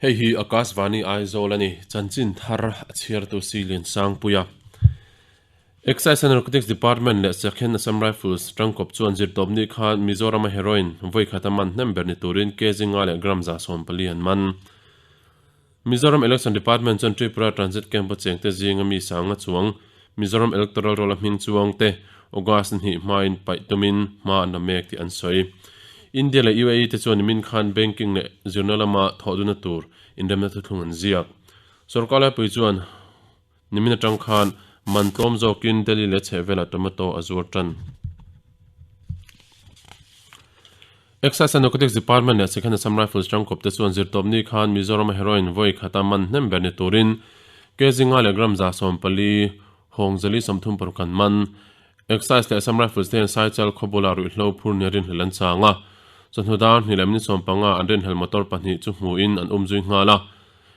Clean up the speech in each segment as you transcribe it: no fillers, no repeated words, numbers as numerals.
Hei hi Akashvani Aizawl a ni, chanchin thar a chhiartu si Liansangpuia. Excise and Narcotics Department leh Sakhen Assam Rifles tangkawp chuan zirtawpni khan Mizorama heroin vawi khat a man hnem ber ni turin kg nga leh gram 140 an man. Mizoram Election Department chuan Tripura Transit Camp-a chengte zinga mi sanga chuang Mizoram Electoral Roll-a hming chuangte August hnih hmain paih tumin hma an la mek tih an sawi. India leh UAE te chuan nimin khan banking leh zirna lama thawhduna tur inremna thuthlung an ziak. Sorkar laipui chuan nimin atang khan man tlawm zawkin Delhi leh chhehvelah tomato a zuar tan. Excise and Narcotics Department leh Second Assam Rifles tangkawp te chuan zirtawpni khan Mizoram-a heroin vawi khata man hnem ber ni turin kg nga leh gram 140 hawng 436 an man. Excise leh Assam Rifles te hian Saichal khaw bulah ruihhlo phur nia rinhlelh an chang a, chawhnu dar hnih leh minute 15 an rinhlelh motor pahnih chu hmuhin an umzui nghal a.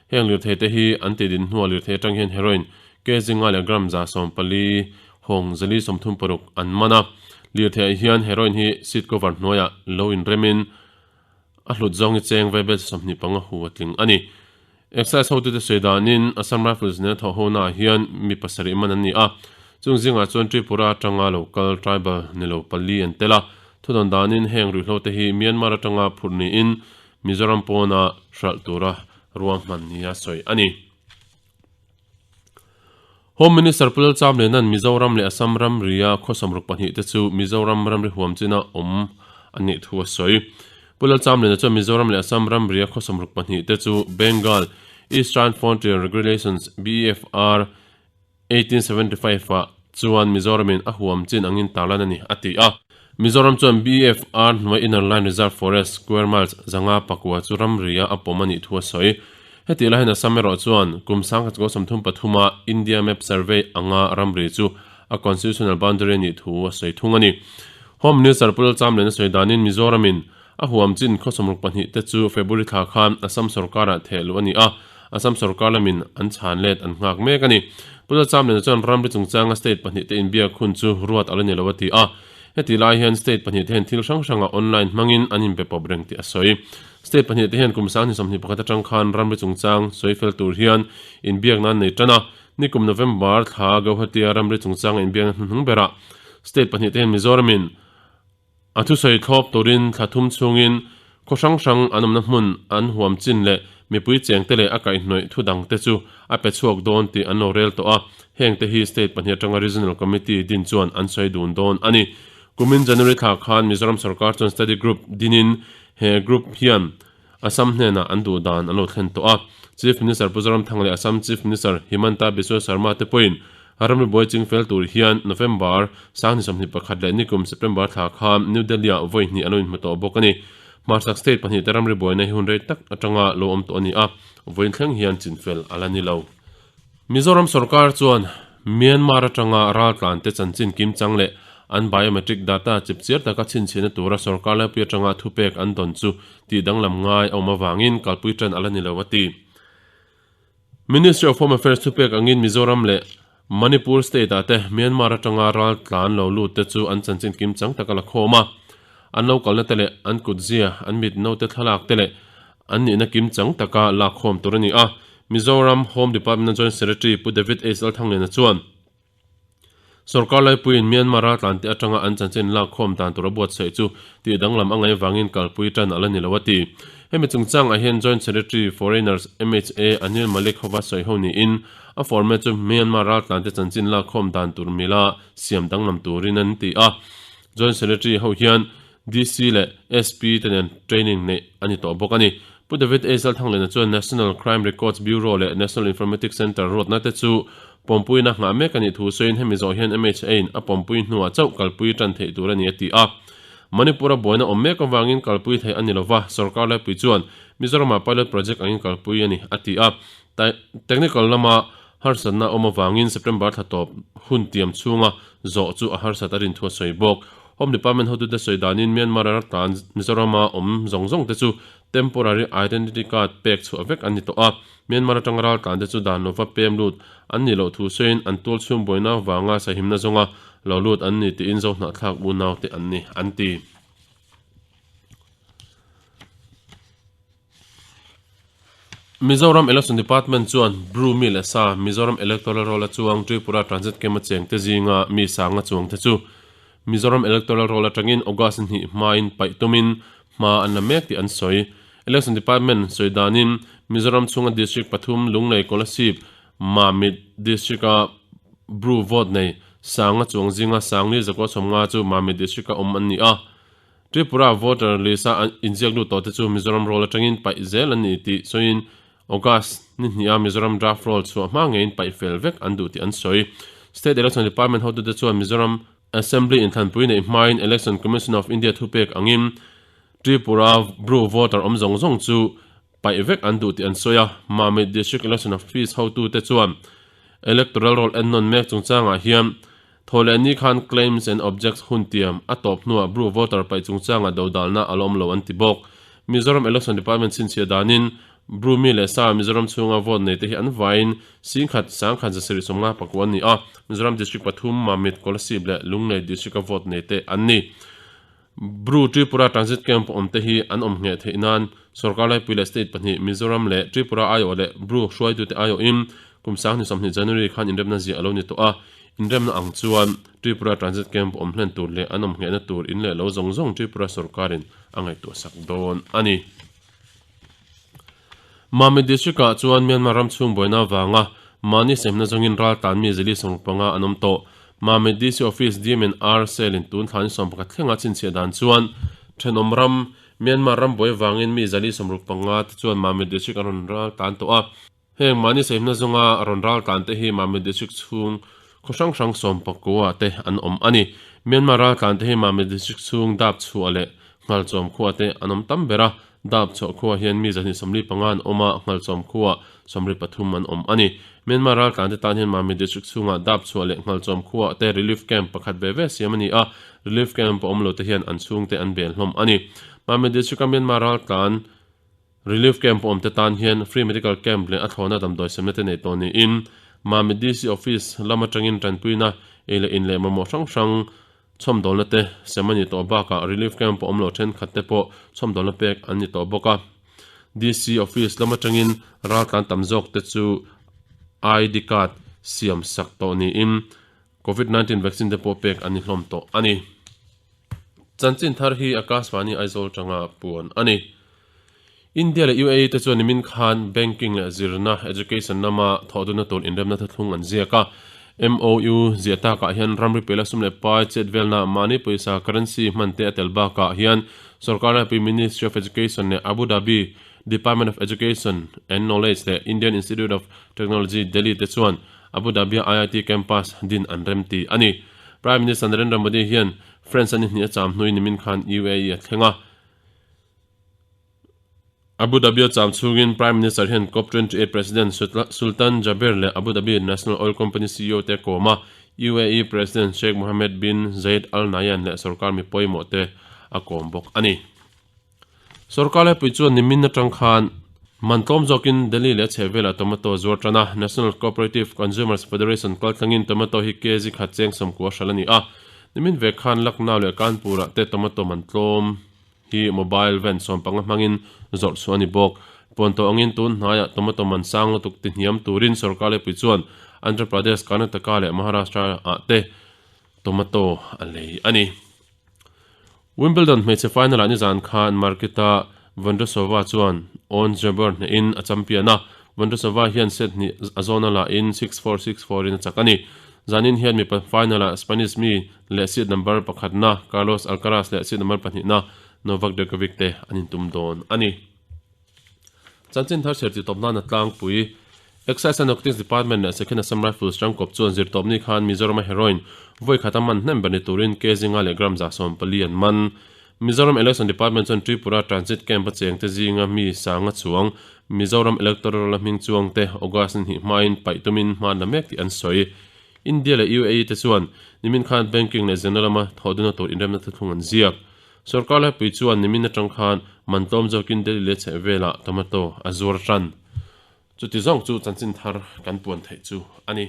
Heng lirthei te hi an tih din hnuah lirthei atang hian heroin kg nga leh gram 140 hawng 436 an man a. Lirthei ah hian heroin hi seat cover hnuaiah lo inremin a hlut zawng hi cheng vaibel 25 hu a tling a ni. Excise hotute sawi danin Assam Rifles nena thawh hona ah hian mi pasarih man an ni a, chung zingah chuan Tripura atanga lo kal tribal ni lo pali an tel a. Thudawn danin heng ruihhlo te hi Myanmar atanga phurh niin Mizoram pawna hralh tura ruahman nia sawi a ni. Home Minister Pu Lalcham Lenan Mizoram leh Assam ramria khaw sawmruk pahnih te chu Mizoram ramri huam china awm a nih thu a sawi. Pu Lalcham Lena chuan Mizoram leh Assam ramria khaw sawmruk pahnih te chu Bengal Eastern Frontier Regulations, BEFR, 1875 ah chuan Mizoramin a huam chin angin tarlan a ni, a ti a. Mizoram chuan BEFR hnuai Inner Line Reserve Forest square miles 504 chu ramria a pawm a nih thu a sawi. Heti lahin Assam erawh chuan kum 1933 a India Map Survey anga ramri chu a constitutional boundary a nih thu a sawi thung a ni. Home Minister Pu Lalchamlian a sawi danin Mizoramin a huam chin khaw sawmruk pahnih te chu February thla khan Assam sorkarah theh luh a ni a, Assam sorkar lamin an chhan let an nghak mek a ni. Pu Lalchamlian chuan ramri chungchanga state pahnih te inbiak hun chu ruat a la ni lo a ti a, heti lai hian state pahnih te hian thil hrang hrangah online hmangin an inbe pawp reng tih a sawi. State pahnih te hian kum 2021 atang khan ramri chungchang sawi fel tur hian inbiakna an nei tan a, nikum November thla Gauhati-a ramri chungchanga inbiakna hnuhnung berah state pahnih te hian Mizoramin A thusawi thlawp turin thla thum chhungin khaw hrang hrang an awmna hmun an huam chin leh mipui chengte leh a kaihhnawih thu dangte chu a pe chhuak dawn tih an lo rel tawh a, hengte hi state pahnih atanga Regional Committee din chuan an sawi dun dawn a ni. Kumin January thla khan Mizoram sorkar chuan Study Group dinin he group hian Assam hnenah an duh dan an lo thlen tawh a. Chief Minister Pu Zoramthanga leh Assam Chief Minister Himanta Biswa Sarma te pawhin ramri buai ching fel tur hian November 2021 leh nikum September thla khan New Delhi-ah vawi hnih an lo inhmu tawh bawk a ni. Hmarchhak state pahnih te ramri buaina hi hun rei tak atanga lo awm tawh a ni a, vawiin thleng hian chinfel a la ni lo. Mizoram sorkar chuan Myanmar atanga raltlante chanchin kimchang leh an biometric data chipchiar taka chhinchhiahna tura sorkar laipui atanga thupek an dawn chu tih danglam ngai a awm avangin kalpui tan a la ni lo a ti. Ministry of Home Affairs thupek angin Mizoram leh Manipur state-ah te Myanmar atanga raltlan lo lut te chu an chanchin kimchang taka la khawm a, an lo kalna te leh an kutzia, an mit note thlalak te leh An nihna kimchang taka lakkhawm tur a ni a, Mizoram Home Department-a Joint Secretary Pu David H. Lalthangliana chuan Sorkar laipuiin Myanmar raltlante atanga an chanchin lakkhawm dan tur a buatsaih chu tih danglam a ngaih avangin kalpui tan a la ni lo a ti. Hemi chungchangah hian Joint Secretary Foreigners MHA Anil Malik hova sawi ho niin a format chu Myanmar raltlante chanchin lakkhawm dan tur mila siam danglam turin an ti a. Joint Secretary ho hian DC leh SP te nen training neih a ni tawh bawk a ni. Pu David A. Zalthangliana chuan National Crime Records Bureau leh National Informatics Centre ruatna te chu pawmpuina nghah mek a nih thu sawiin hemi zawh hian MHA-in a pawmpui hnuah chauh kalpui tan theih tur a ni a ti a. Manipur-a buaina awm mek avangin kalpui theih a ni lova, sorkar laipui chuan Mizoram-ah pilot project angin kalpui a ni a ti a. Technical lama harsatna awm avangin September thla tawp hun tiam chhunga zawh chu a harsat a rin thu a sawi bawk. Home Department hotute sawi danin Myanmar a tan Mizorama awm zawng zawng te chu Temporary Identity Card pek chhuah vek an ni tawh a, Myanmar atanga raltlan te chu dan lova pem lut an nih loh thu sawiin an tual chhung buaina vanga sahimna zawnga lo lut an ni tiin Zohnahthlak unau te an ni an ti. Mizoram Election Department chuan Bru mi leh sa Mizoram Electoral Roll-a chuang Tripura Transit Camp-a chengte zinga mi sanga chuangte chu Mizoram Electoral Roll atangin August hnih hmain paih tumin hma an la mek tih an sawi. Election Department sawi danin Mizoram chhunga District pathum Lunglei Kolasib Mamit District-a Bru vote nei sanga chuang zinga Sangli Zakua Sawmnga chu Mamit District-a awm an ni a. Tripura voter list-a inziak lut tawhte chu Mizoram roll atangin paih zel an ni tih sawiin August ni hniha Mizoram draft roll chhuah hma ngeiin paih fel vek an duh tih an sawi. State Election Department hotute chuan Mizoram Assembly inthlanpui neih hmain Election Commission of India thupek angin Tripura Bru voter awm zawng zawng chu paih vek an duh tih an sawi a. Mamit District Election Office hotute chuan Electoral Roll ennawn mek chungchangah hian Thawhleh ni khan Claims and Objects hun tiam a tawp hnuah Bru voter paih chungchangah dodalna a la awm lo an ti bawk. Mizoram Election Department chhinchhiah danin Bru mi leh sa Mizoram chhunga vote nei te hi an vaiin singkhat sangkhat zasarih sawmnga pakua an ni a, Mizoram District pathum Mamit, Kolasib leh Lunglei District-a vote nei te an ni. Bru Tripura Transit Camp awm te hi an awm ngheh theih nan sorkar laipui leh state pahnih Mizoram leh Tripura aiawh leh Bru hruaitute aiawhin kum 20 sawmhnih January khan inremna ziah a lo ni tawh a. Inremna ang chuan Tripura Transit Camp awm hlen tur leh an awm nghehna tur in leh lo zawng zawng Tripura sorkarin a ngaihtuah sak dawn a ni. Mamit District-ah chuan Myanmar ram chhung buaina avanga mahni semna zawngin raltlan mi zili 15 an awm tawh. Mamit DC Office DMNR Cell-in tun thla ni 11 thlenga chhinchhiah dan chuan thenawm ram Myanmar ram buai avangin mi zali 65 te chuan Mamit District an rawn raltlan tawh a. Heng mahni saimna zawnga rawn raltlan te hi Mamit District chhung khaw hrang hrang 11 te an awm a ni. Myanmar raltlan te hi Mamit District chhung dap chhuah leh Nghalchawm khua te an awm tam ber a, dap chhuah khua hian mi 225 an awm a, Nghalchawm khuaah 33 an awm a ni. Myanmar raltlan te tan hian Mamit District chhungah dap chhuah leh Nghalchawm khuaah te Relief Camp pakhat ve ve siam a ni a, Relief Camp a awm lo te hian an chhungte an bel hlawm a ni. Mamit District-a Myanmar raltlan Relief Camp awmte tan hian Free Medical Camp leh a thlawhna damdawi semna te nei tawh niin Mamit DC Office lam atangin tanpuina ei leh in leh mamawh hrang hrang chhawmdawlna te sem a ni tawh bakah Relief Camp awm lo thenkhat te pawh chhawmdawlna pek an ni tawh bawk a. DC Office lam atangin raltlan tam zawk te chu ID card siam sak tawh niin Covid 19 vaccine te pawh pek an ni hlawm tawh a ni. Chanchin thar hi Akashvani Aizawl tanga puan a ni. India leh UAE te chuan nimin khan banking leh zirna, education, lama thawhdunna tur inremna thuthlung an ziak a. MOU ziah takah hian ramri pela sum leh pai chet velna mahni pawisa, currency, hman te a tel bakah hian sorkar laipui Ministry of Education leh Abu Dhabi Department of Education and Knowledge leh Indian Institute of Technology Delhi te chuan Abu Dhabi-a IIT campus din an remti a ni. Prime Minister Narendra Modi hian France a ni hnih a cham hnuin nimin khan UAE a thleng a. Abu Dhabi-a cham chhungin Prime Minister hian Cop 28 President Sultan Jaber leh Abu Dhabi National Oil Company CEO te a kawm a, UAE President Sheikh Mohammed bin Zayed Al Nahyan leh sorkar mi pawimawh te a kawm bawk a ni. Sorkar laipui chuan nimin atang khan man tlawm zawkin Delhi leh a chhehvelah tomato a zuar tan a, National Cooperative Consumers Federation kaltlangin tomato hi kg khat cheng 90 hralh a ni a. Nimin ve khan Lucknow leh Kanpur-ah te tomato man tlawm hi mobile van 15 hmangin zawrh chhuah a ni bawk. Puanto angin tun hnaiah tomato man sang lutuk ti hniam turin sorkar laipui chuan Andhra Pradesh, Karnataka leh Maharashtra-ah te tomato a lei a ni. Wimbledon hmeichhe final-ah nizan khan Marketa Vondrousova chuan Ons Jabeur hnehin a champion a, Vondrousova hian set hnih a zawna lahin 6-4, 6-4 in a chak a ni. Zanin hian mipa final-ah Spanish mi leh seed number pakhatna Carlos Alcaraz leh seed number pahnihna Novak Djokovic te an intum dawn a ni. Chanchin thar chher titawp nana tlangpui Excise and Narcotics Department leh Second Assam Rifles tangkawp chuan zirtawpni khan Mizorama heroin vawi khata man hnem ber ni turin kg nga leh gram 140 an man. Mizoram Election Department chuan Tripura Transit Camp a chengte zinga mi sanga chuang Mizoram Electoral a hming chuangte August ni hnih hmain paih tumin hman la mek tih an sawi. India leh UAE te chuan nimin khan banking leh zirna lama thawhduna tur inremna thuthlung an ziak. Sorkar laipui chuan nimin atang khan man tlawm zawkin Delhi leh chheh velah tomato a zuar tan. Chuti zawng chu chanchin thar kan puan theih chu a ni.